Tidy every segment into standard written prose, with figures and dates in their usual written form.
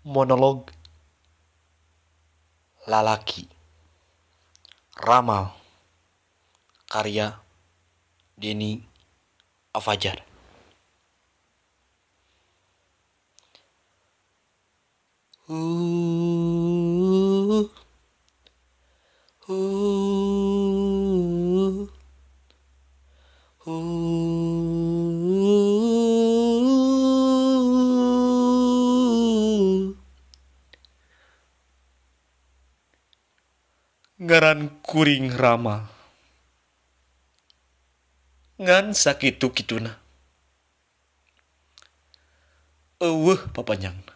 Monolog Lalaki Ramal karya Deni Afajar. Ngaran kuring Rama ngan sakitu kituna eueuh papanjangna.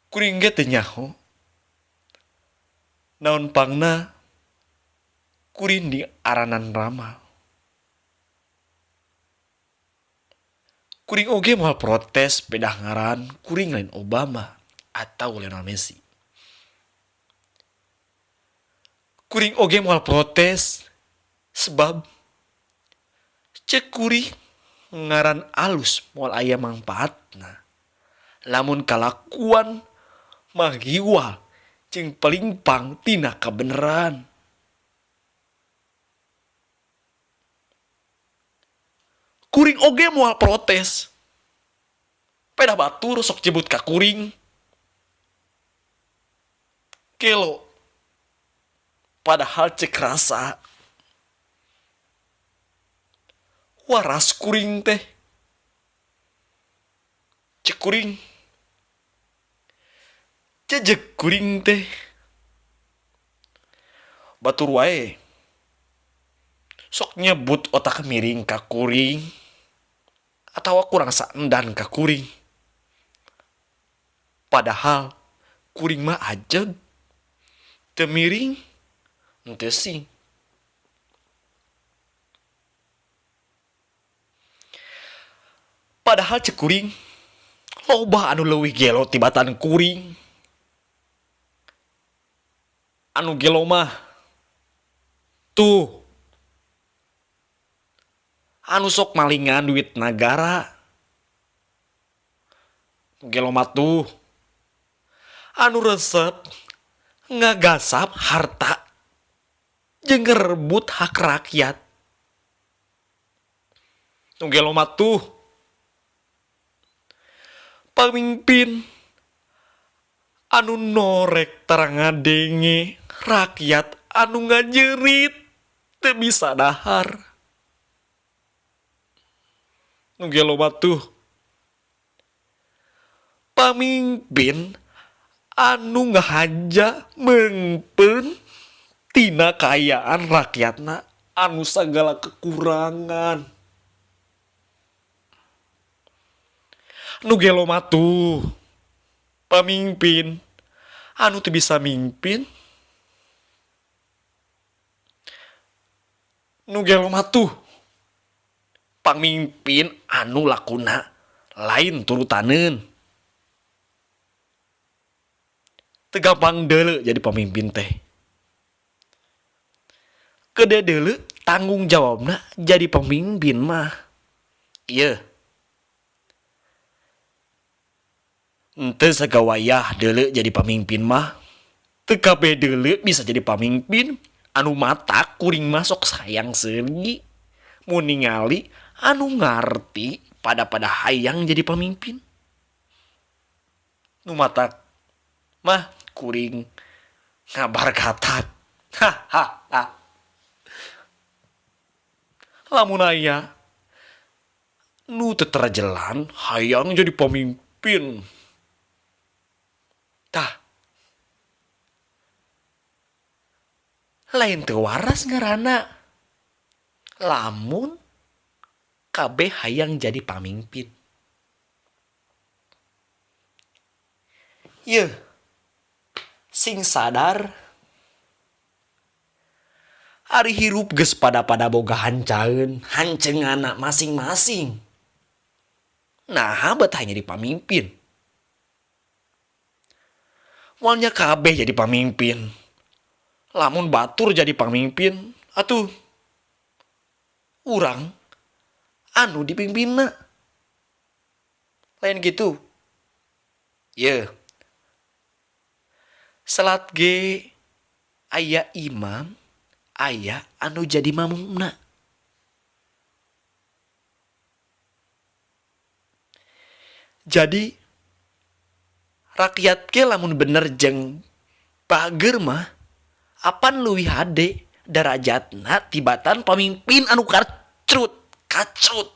Kuring ge teu nyaho naon pangna kuring diaranan Rama. Kuring oge moal protes pedah ngaran kuring lain Obama atau Lionel Messi. Kuring oge moal protes sebab cek kuring ngaran alus moal aya mangpaatna lamun kalakuan mah hiwal jeung palingpang tina kabeneran. Kuring oge moal protes pedah batur sok jebut ka kuring gelo padahal cek rasa waras kuring teh cek kuring jejeg kuring teh batur wae sok nyebut otak miring ka kuring atawa kurang saendan ka kuring padahal kuring mah ajeg teu miring henteu sing. Padahal cek kuring loba anu leuwih gelo tibatan kuring. Anu gelo mah tuh anu sok malingan duit nagara. Nu gelo mah tuh anu resep ngagasap harta jeung ngerebut hak rakyat. Nu gelo mah tuh pamimpin anu norek tara ngadenge rakyat anu ngajerit teu bisa dahar. Nu gelo mah tuh pamimpin anu ngahaja meungpeun tina kaayaan rakyatna anu sagala kekurangan. Nu gelo mah tuh pamimpin anu teu bisa mimpin. Nu gelo mah tuh pamimpin anu lakuna lain turutaneun. Teu gampang deuleu jadi pamimpin teh. Gede deuleu tanggung jawabna jadi pamimpin mah. Ieu henteu sagawayah deuleu jadi pamimpin mah. Teu kabeh deuleu bisa jadi pamimpin anu matak kuring mah sok sayang seuri mun ningali anu ngarti pada-pada hayang jadi pamimpin. Nu matak mah kuring ngabarkatak. Hahaha. Lamun aya nu teu terajelan hayang jadi pamimpin. Tah. Lain teu waras ngaranna lamun kabeh hayang jadi pamimpin. Yeuh, sing sadar ari hirup geus pada-pada boga hancaeun, hanceunganna masing-masing. Naha betah jadi pamimpin. Moal nya kabeh jadi pamimpin. Lamun batur jadi pamimpin atuh urang anu dipimpinna. Lain gitu. Ye. Salat ge aya imam, aya anu jadi mamumna. Jadi rakyat ge lamun bener jeung bager mah apan leuwih hade darajatna tibatan pamimpin anu karcut kacrut.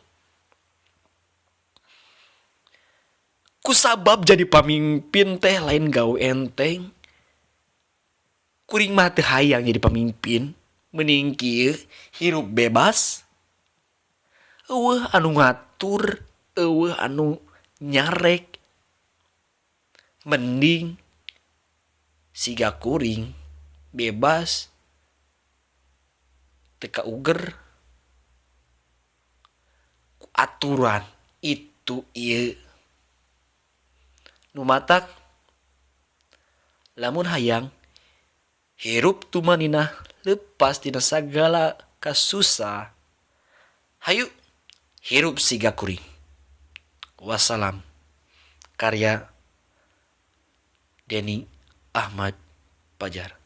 Kusabab jadi pamimpin teh lain gawe enteng. Kuring mah teu hayang jadi pamimpin, mending kieu hirup bebas. Eueuh anu ngatur, eueuh anu nyarek. Mending siga kuring bebas teu kauger ku aturan itu ieu. Nu matak lamun hayang hirup tumaninah leupas tina sagala kasusah hayu hirup siga kuring. Wassalam. Karya Deni Ahmad Pajar.